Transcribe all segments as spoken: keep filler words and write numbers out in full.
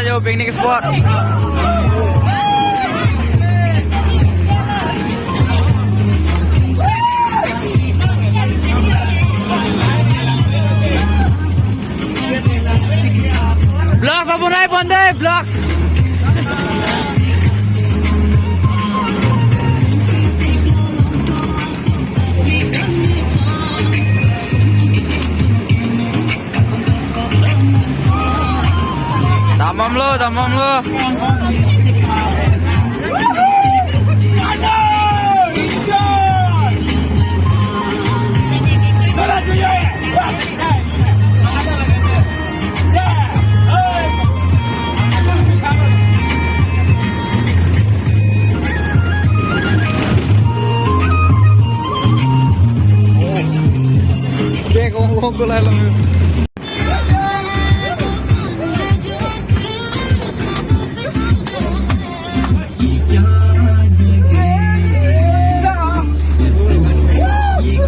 Yo, picnic spot. Vlogs abonai bonde, vlogs. Damamlo, damamlo. Bek ong ong ko lai lang.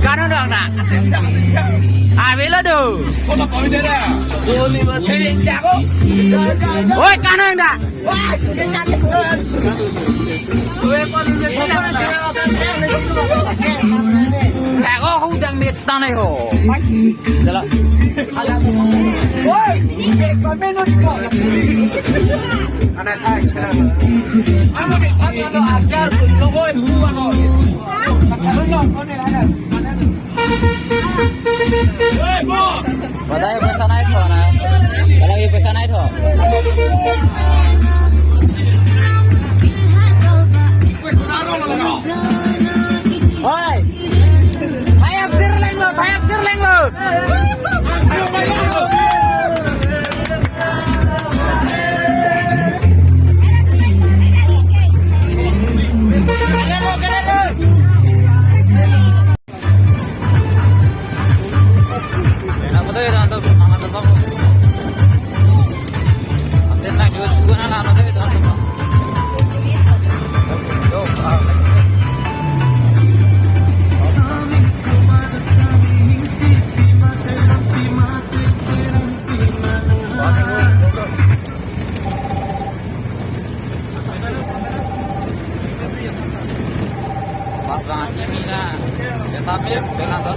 Kano dong na? Ah, velo do. Oi, kano dong na? Ako hudang mit tanay ho. Dala. Padahal paisa nai tho na. Padahal paisa nai tho. Hoi. Thayak sirleng lo, thayak sirleng lo. Pas banget ini lah. Ya, tapi benar tuh.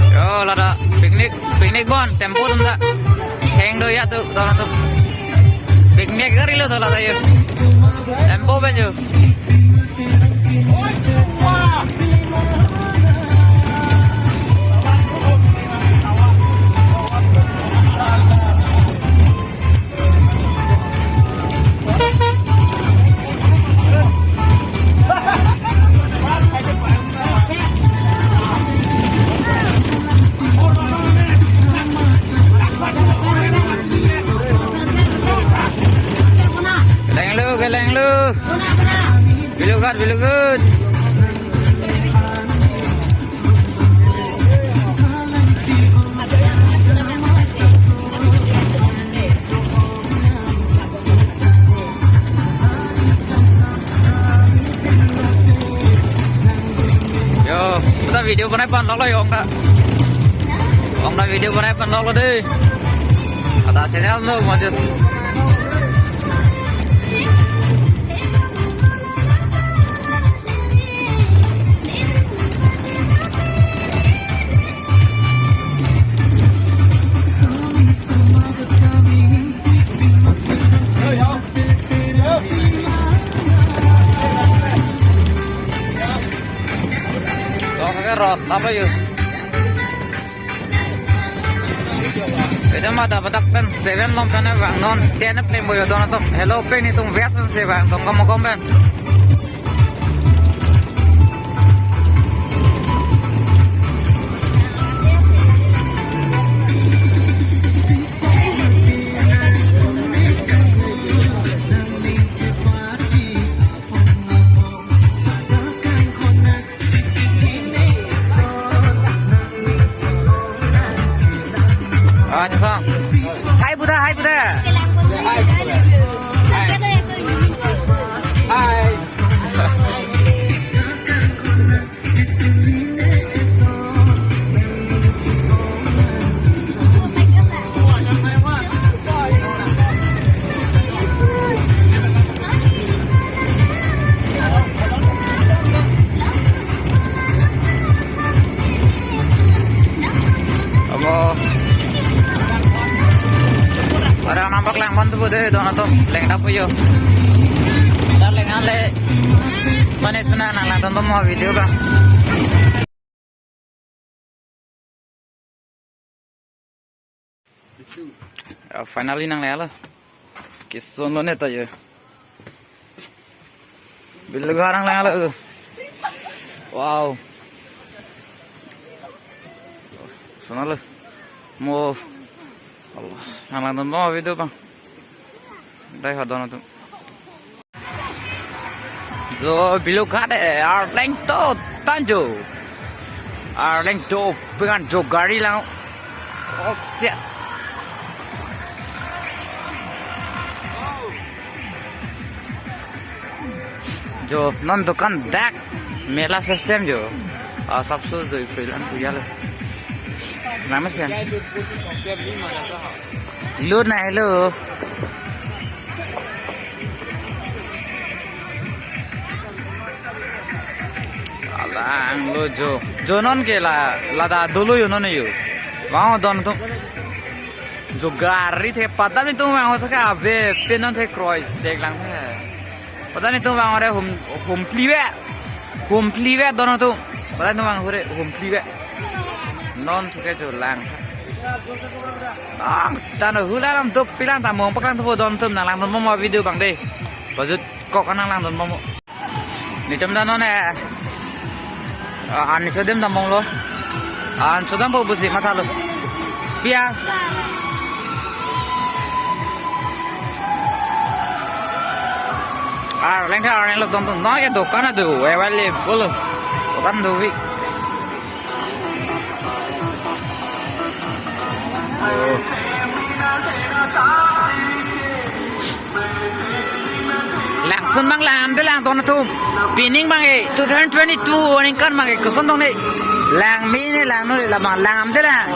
Yo, ladak picnic, picnic bon, tempo atum ta. Hang do ya tu, don atum. Picnic gari lo tu ladak yo. Tempo pen yo. Keleng lo, keleng lo. Bilughat, bilughat. Yo, kita video banai pan lok lo yo, ong ta. Ong ta video banai pan lok lo dei. Kata channel lo, majus. Rot apa yun? Ito ma, dapat dak pen seven along pen vang non, ten plane boyo don atum. Hello, pen itum west pen se vang, tong kamu kom pen. Hi, Buddha. Hi, Buddha. Hi. Amo. Orang nampak lang pon tu bude, don atum lengdap yo. Dar leng ale. Pane tuna nang lang don mo video ba. Ya, finally nang lelo. Kison lo ne ta yo. Bilu garang lang lelo. Wow. Sona lo. Mo. Allah. Nang lang don mo video bang. Dai ha don atum. Jo bilu ghat e, arleng to tanjo. Arleng to pengan jo gari lang. Oh, shit. Jo non dukan dak mela system jo. Ah, sabso jo freelance puya lo. Nama sih? Lo na lo. Alang lo jo. Jo non ke la, lada dolo yo non yo. Vang don atum. Jo gari the padam netum vang ho ke ave pe non the kroi sek lang the. Padam netum vang ore hum, hum plive. Hum plive don atum. Padam netum vang ore hum plive. Non thu ke jo lang. Ang tan hula ram dok pilang ta mong paklang tu don atum nang lang don mo video bang de. Pajut kok nang lang don mo. Netum ta non e. Ah, an so dem ta mong lo. An so dam po busi matha lo. Pia. Arleng tha arleng lo don don. No ye dukan adu available. Dukan do vi. Langsun bang lam de lang don atum. Pining bang e two thousand twenty-two aningkan bang e koson dong ne. Lang mene lang no le labang lam de lang.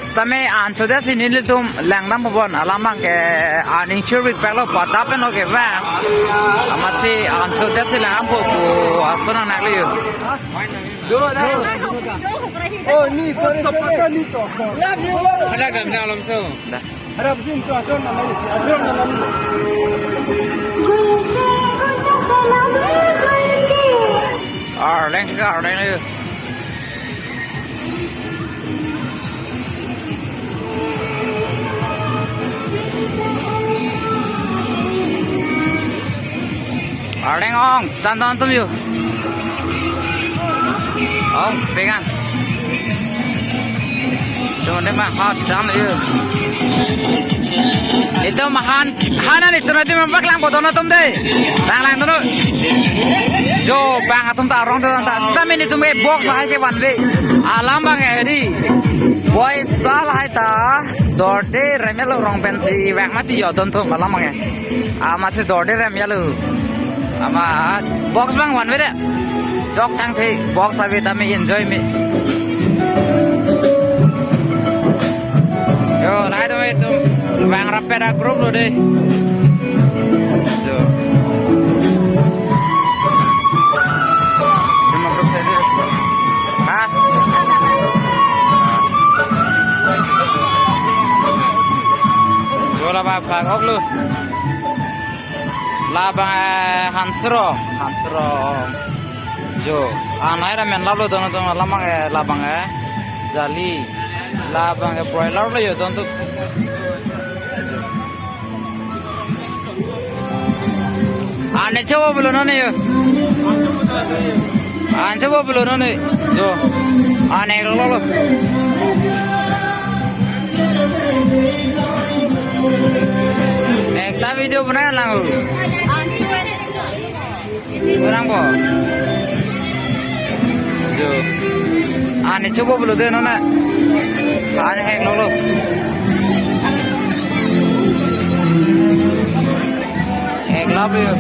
Sitame an so de si nelitum langdam pon alam bang ke aning churvik peklo padap pen lo ke bang. Amatsi an so de si langpo pu ason nang nak liu. Oh, ni, sorry, sorry. Ada gamnya alam so. Dah. Ada apa sih itu? Asal nama ni. Asal nama ni. Arleng ke, arleng ke. Arleng ong, tan tan tum yo. Ong, pegang. Tum ne ma ha dam yo. Netum han, hanan netum netum paklang boton atum de. Lang lang tunu. Jo bang atum ta arong ta ta. Sitame netum ke box hai ke one way. Alam bang e di. Boy sal hai ta. Dorde rem lo rong pensi vek mati yo don atum alam bang e. Amatsi dorde rem ya lo. Amat box bang one way de. Chok tangte box ave tame enjoy me. Yo, lahai tame netum bang rapera group lo de. Jo. Cuma group saja. Ha? Jo la ba phak ok lo. Labang, eh, Hansro, Hansro. Jo, anai ra men lap lo don atum labang, eh, labang, eh. Jali. Labang, eh, broiler lo yo don atum. Ane chobo pulo non yo. An chobo pulo non jo. Ane lo lo lo. Ekta video bana lang. Kurang bo. Jo. Ane chobo pulo de non na. Ane hek lo lo. Love you.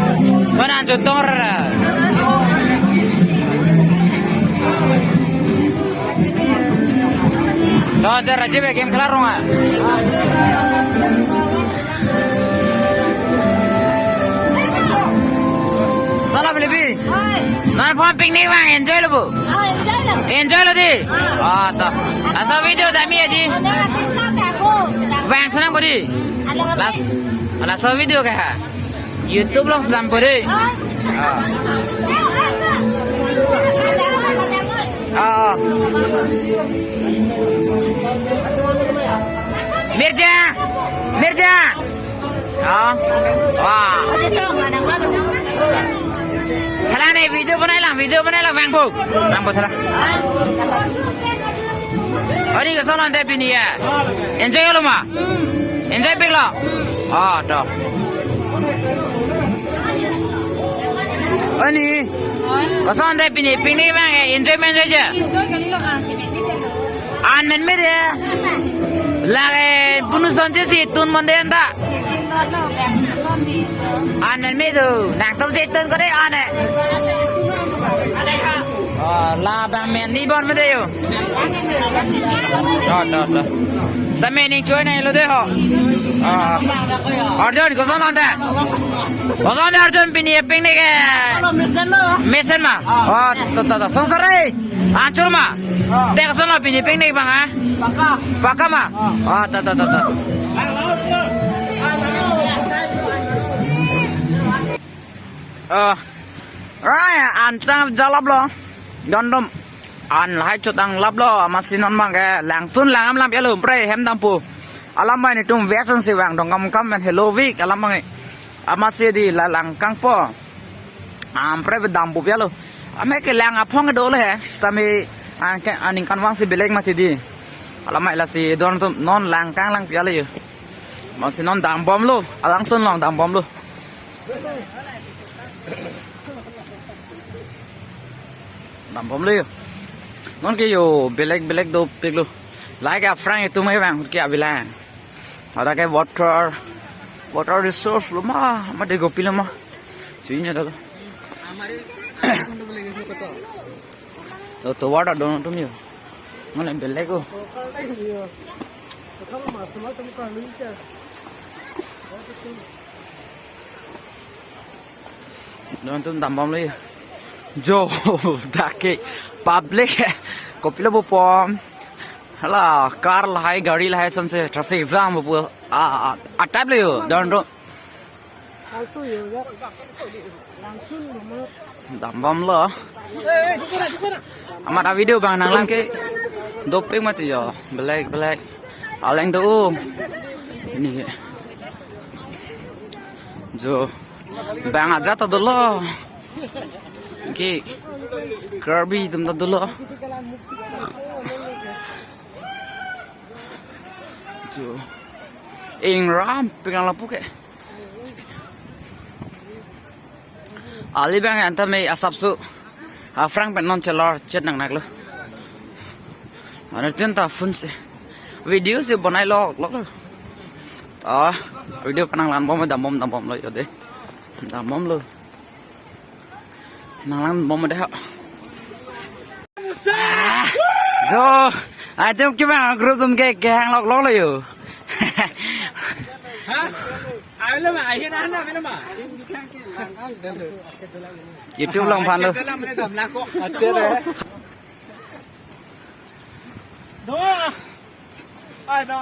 Mana anchot tong ra. To, to, Rajiv, game khela rong a. Salam lebi. Hai. Nang pon picnic vang enjoy lo bo. Ah, enjoy lo. Enjoy lo di. Ah. Ah, to. Laso video dami ya di. Ada asing ka ako. Vang senang ko di. Ada apa? Las-, laso video ke ha. YouTube along sedang pore. Ah. Ah. Mirja, Mirja. Ah. Wah. Thala ne video banai lang, video banai lang, vangpo. Vangpo thala. Ari, koson lo ante pini ya? Enjoy lo ma? Enjoy pik lo? Oh, to. Ani, koson ante pini picnic vang, eh, enjoy ma enjoy je? Enjoy kali lo, an si men mit lo. An men mit ya? Lake bunu son si tun monde anta. An men mit do, nangtum si tun ko de an eh. Oh, labang men ni bon mit yo. To, to, to. Sa men ning choi nai lo de ho. Ah. Arjun, koson lo ante? Koson lo Arjun pini picnic ke? Mesen ma? Oh, to, to, to. Songsar ai. Anchot ma? Ah. Te koson lo pini picnic vang, ah? Paka. Paka ma? Ah. Ah, to, to, to, to. Ah, raya antang jalap lo. Dondom. An lahai chot anglap lo, amatsi non abang ke langsun lang am lam ya lo, pre hem dampo. Alam bai netum views an si vang dong kam kam men hello week alam abang. Amatsi di la lang kangpo. Am pre dampo ya lo. Ame ke lang aphong do le he. Sitame an ke aningkan vang si belek mati di. Alam bai lasi don tum non lang kang lang ya lo yo. Amatsi non dambom lo, alangsun long dambom lo. Dambom lo yo. Non ke yo belek belek dopik lo. Lahai ke aphrang itum ke vang ke abilang. Ada ke water, water resource lo ma, ma de gopi lo ma. Sini ada lo. To, to water don tum yo. Mana belek ko. Don tum dambom lo yo. Jo, dak ke public kopilo bupom. Hala, car lahai, gari lahai sonsi traffic jam bupu. Ah, ah, atap lo yo, don tum. Dambom lo. Amat a video abang nanglang ke. Dopik mati yo. Belek, belek. Aleng do. Ini ke. Jo. Bang aja ta dolo. Ke. Karbi atum ta dolo. Jo. Ingram pegang lapu ke. Ali abang anta me asap su. Aphrang pen non chelor chet nang nak lo. Anu tin ta phone si. Video si bonai lo lo. Ah, video panang lan bom dambom dambom lo yo de. Dambom lo. Nanglang bom de ha. Ah, jo, atum ke bang group atum ke kehang lok lok lo yo. Ha? Ayo lo ma, ayo na na, ayo lo ma. YouTube along phan lo. Achet lo, mane dam lang ko. Achet lo. Do. Ai, do.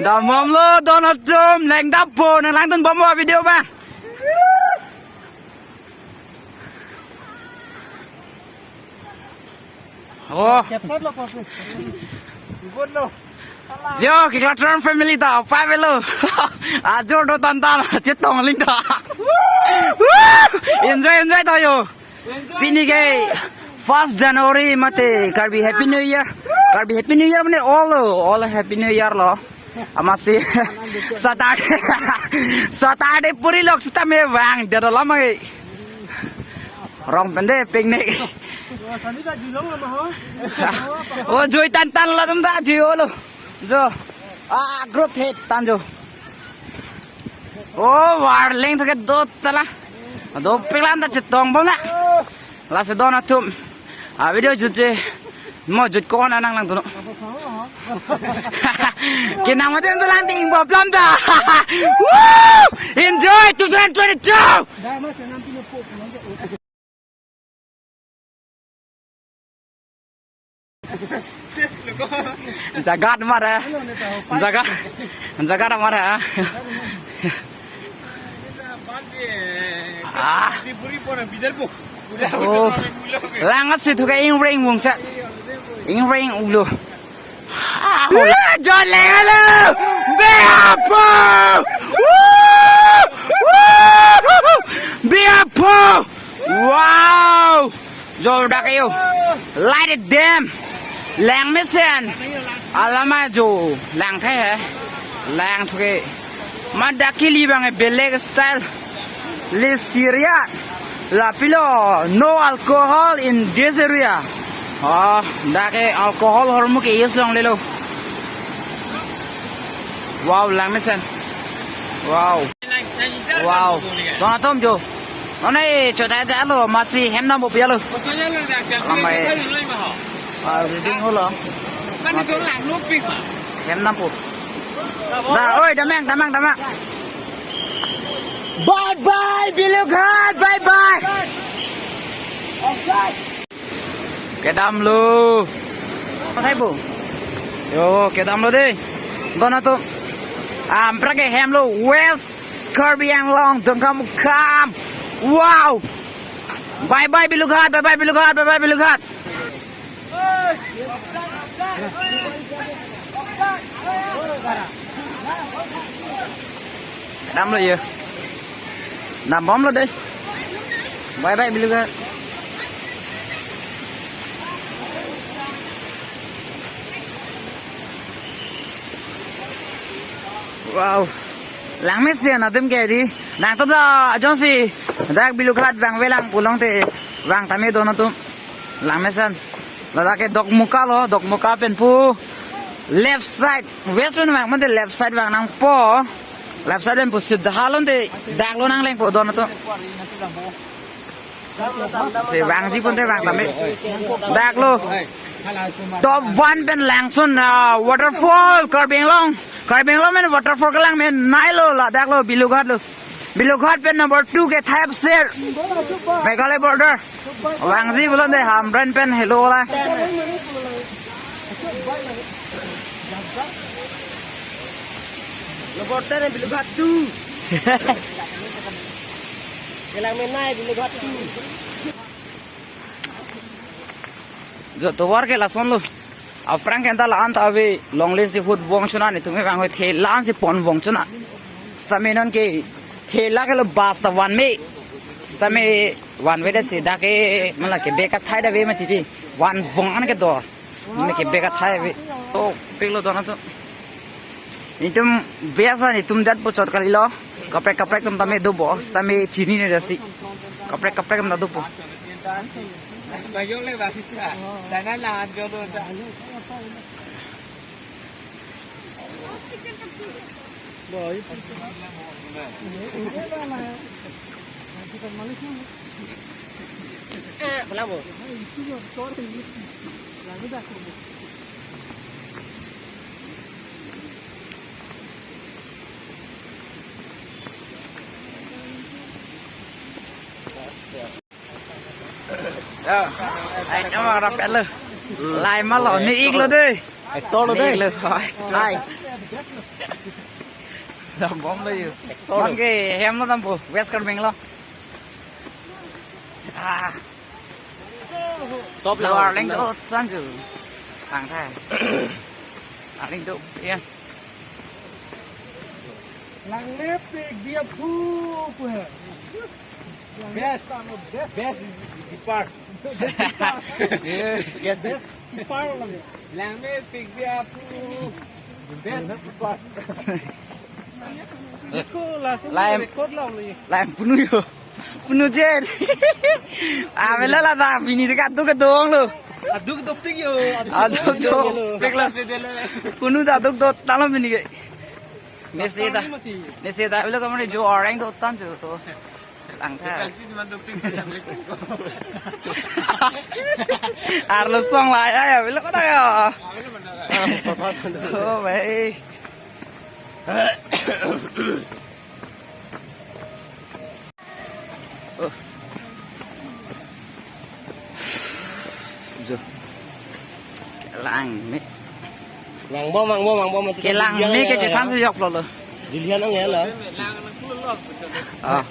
Dambom lo, don atum, leng dampo, nanglang dun bom video ba. Oh. Capture lo, copy. Ibon lo. Jo, keklatron family ta, pa velo. Ajor do tan tan, chetong ling ta. Enjoy, enjoy ta yo. Pini ke first January mate Karbi Happy New Year. Karbi Happy New Year mane all lo, all Happy New Year lo. Amatsi Saturday, Saturday puri lok sitame vang dada lama ke. Rong pen de picnic. Oh, joi tan tan lo tum ta joi lo. Jo. Ah, growth het tan jo. Oh, Warleng thuke do tala. Dopik lang ta chetong bom na. Lasi don atum. Ah, video jutje. Mo jut ko-an nanglang dun non. Kenang mati untuk lang ting bom plom ta. Woo! Enjoy twenty twenty-two. Jagat mara. Jagat. Jagat mara. Ah. Oh. Lang asi thuke ingreng vungsa. Ingreng ulo. Ah, hola. Joleng alo. Biapo. Woo! Woo! Biapo. Wow! Jol dak yo. Light it dem. Lang mesen. Alama jo. Lang the he. Lang thuke. Ma dak kili abang e belek style. Li Syria. Lapilo. No alcohol in this area. Oh, dak ke alcohol hormu ke use longlelo. Wow, lang mesen. Wow. Wow. Don atum jo. Non e chota ja lo masi hem nam bo pialo. Lamai. Ah, reading holo. Masi. Hem nam bo. Da, oi, damang, damang, damang. Bye bye, Bilughat, bye bye. Kedam lo. Pakai bu. Yo, kedam lo dei. Don atum. Amprak ke hem lo West Karbi Anglong Dongkamukam. Wow. Bye bye Bilughat, bye bye Bilughat, bye bye Bilughat. Kedam lo ye. Dam bom lo dei. Bye bye Bilughat. Wow. Lang mesen atum ke dei. Nangtum ta jongsi dak Bilughat vangve lang pulote vang tame don atum. Lang mesen. Ladak ke Dokmoka lo, Dokmoka pen pu left side. West pen vang mate left side vang nangpo. Left side pen pu sida halonte dak lo nanglengpo don atum. Si vangji ponte vang tame. Dak lo. Top one pen langsun, ah, waterfall Karbi Anglong. Karbi Anglong pen waterfall kelang menei lo ladak lo Bilughat lo. Bilughat pen number two ke Thai Ser. Meghalaya border. Vangji pulote Hamren pen helo la. Lo border Bilughat two. Kelang menei Bilughat two. Jo tovar ke lason lo. Aphrang ke anta la-an ta ave longle si ahut vong chona netum ke vang hoi thela an si pon vong chona. Sitame non ke thela ke lo bus ta vanve. Sitame vanve dei si dak ke mala ke bek athai ta ave mati dei. Van vong an ke do. Mane ke bek athai ave. To pik lo don atum. Netum biasa netum dat puchot kali lo. Kaprek kaprek atum tame dopo. Sitame chinine dei si. Kaprek kaprek atum ta dopo. Ya, ai, kamu rapet lo. Lai malo, ni ik lo dei. Actor lo dei. Ni ik lo. Hai. Dam bom lo yo. Actor. Bang ke hem lo dampo, West Karbi Anglong. Ah. Top lo. Arleng do tan ju. Tang thai. Arleng do, ya. Lang lepik biapo pu he. Best, best, best depart. Best depart. Best depart lang. Lang lepik biapo. Best depart. Iko langsung. Lain. Record lang ni. Lain punu yo. Punu jet. Avela la ta pini de kaduk kedong lo. Aduk dopik yo. Aduk dopik lo. Punu ta aduk dotang lo pini ke. Nesi ta, nesi ta, bilo kamari jo orang do tan jo. Lang tha. Arlo song la ya, ya, bilo kada ya. Oh, bhai. Oh. Jo. Kelang me. Langbom, langbom, langbom. Kelang me ke chethan sejok lo lo. Dilihan ang ya la. Ah.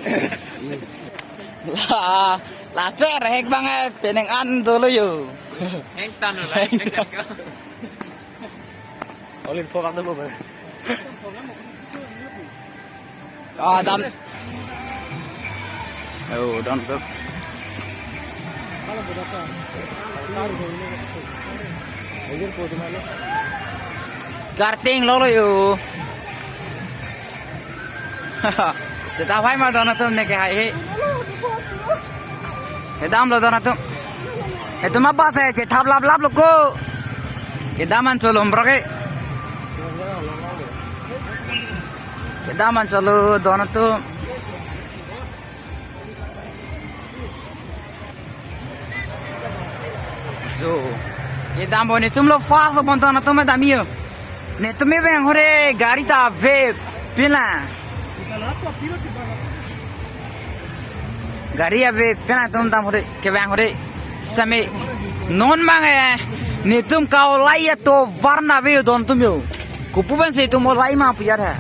La, la chwe rehek bang eh, penang an dolo yo. Heng tan lo la. Heng tan. Olin ko kang dolo ba. Ah, dam. Oh, don tu. Karting lo lo yo. Seta hai ma don atum ne ke hai he. Kedam lo don atum. Etum abas eh, chethap lap lap lo ko. Kedam an cholom brok eh. Kedam an cholo don atum. Jo. Kedam bo netum lo fast bon don atum dam yo. Netum me veng hore gari ta ave pila. Gari ave pila tum dam hore kevang hore. Sitame non mang eh netum ka olai atovar na ave don atum yo. Kopu ban se tum olai ma piyar hai.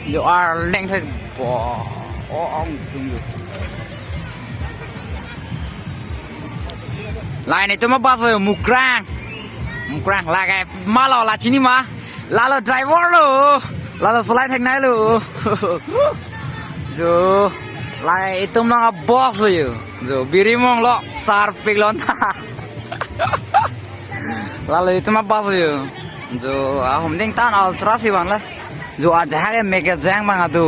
Yo arleng thek bo ong tum yo. Lai netum abas lo Mukrang. Mukrang lake ma lo la chini ma. Lalo driver lo. Lalo solai thek nai lo. Jo. Lai itum long a boss lo yo. Jo biri mong lo sarpik lon ta. Lalo itum abas lo yo. Jo ahum ding tan ultra si van la. Jo ajahak ke meke jang bang adu.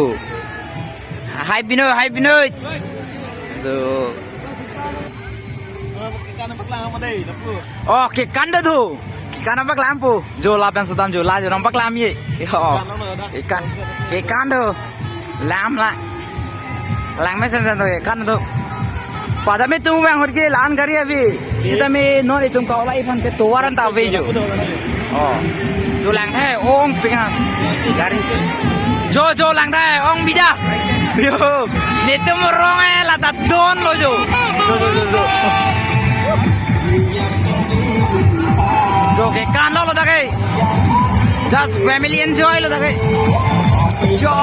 Hai Binoy, hai Binoy. Jo. Oh, kekan do tu. Kekan abak lam po. Jo lapen sodam jo la jo nang bak lam ye. Yo. Kekan. Kekan do. Lam la. Lang mesen sen do kekan do. Pada me tum vang hot ke lan gari ave. Sitame non itum ka olai aphan ke tovar an ta ave jo. Oh. Jo lang the ong pinga. Gari. Jo jo lang the ong bida. Yo. Netum rong eh la ta don lo jo. Jo jo jo jo. Jo kekan lo lo ta ke. Just family enjoy lo ta ke. Jo.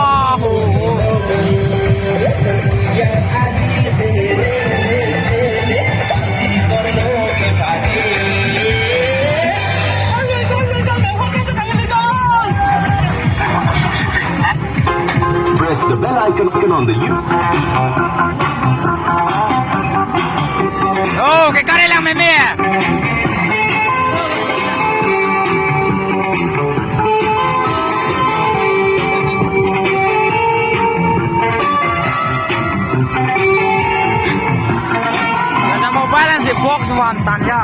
Press the bell icon on the U. Oh, kekan lang meme. Ada mobile si box van tan ya.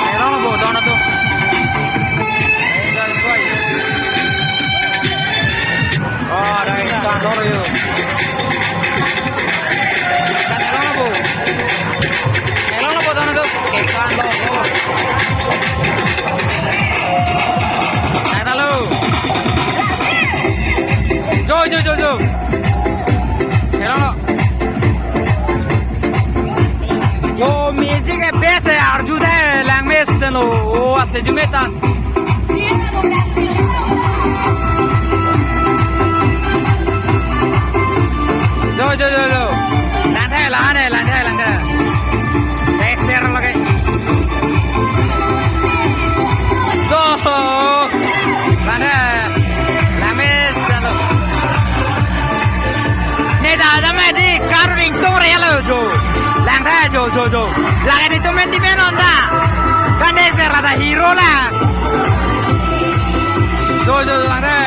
Hello, bo don tu. Oh, ada yang kantor yo. Hello, bo. Hello, bo don tu. Kantor. Hello. Jo jo jo jo. Hello. Jo music ke best hai, arju the lang mesen lo. Oh, ase jume tan. Jo jo jo jo. Lang the, lang the, lang the, lang the. Tek ser lagi. Jo. Lang the. Lang mesen lo. Ne da da me di karu ring tung re lo jo. Lang the jo jo jo. Lagi di tumen di men on da. Kan ne se rada hero la. Jo jo jo lang the.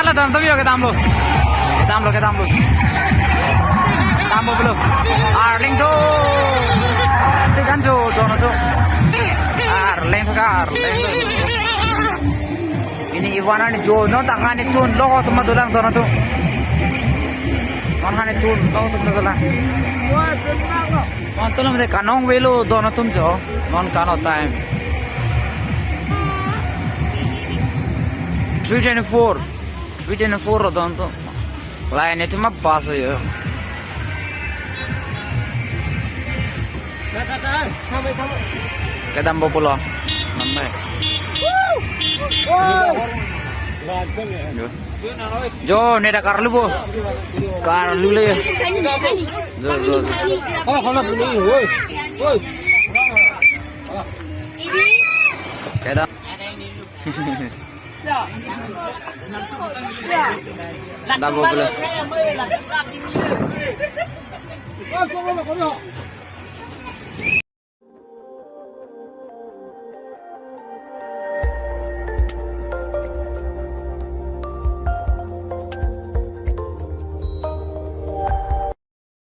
Kedam, kedam lo. Kedam lo, kedam lo. Kedam lo pulo. Arleng do. Tekan jo, don atum. Arleng ka, arleng do. Pini ivan ani jo, non ta hani tun lo atum dolang don atum. Non hani tun lo atum dolang. Non tun lo mate kanong velo don atum jo. Non kano time. Three twenty-four. Three twenty-four lo don atum. Line itu mah pas ya. Kedam bo pulo. Namai. Jo. Jo, ne da karlu bo. Karlu le. Jo, jo, jo. Kedam. Kedam bo pulo.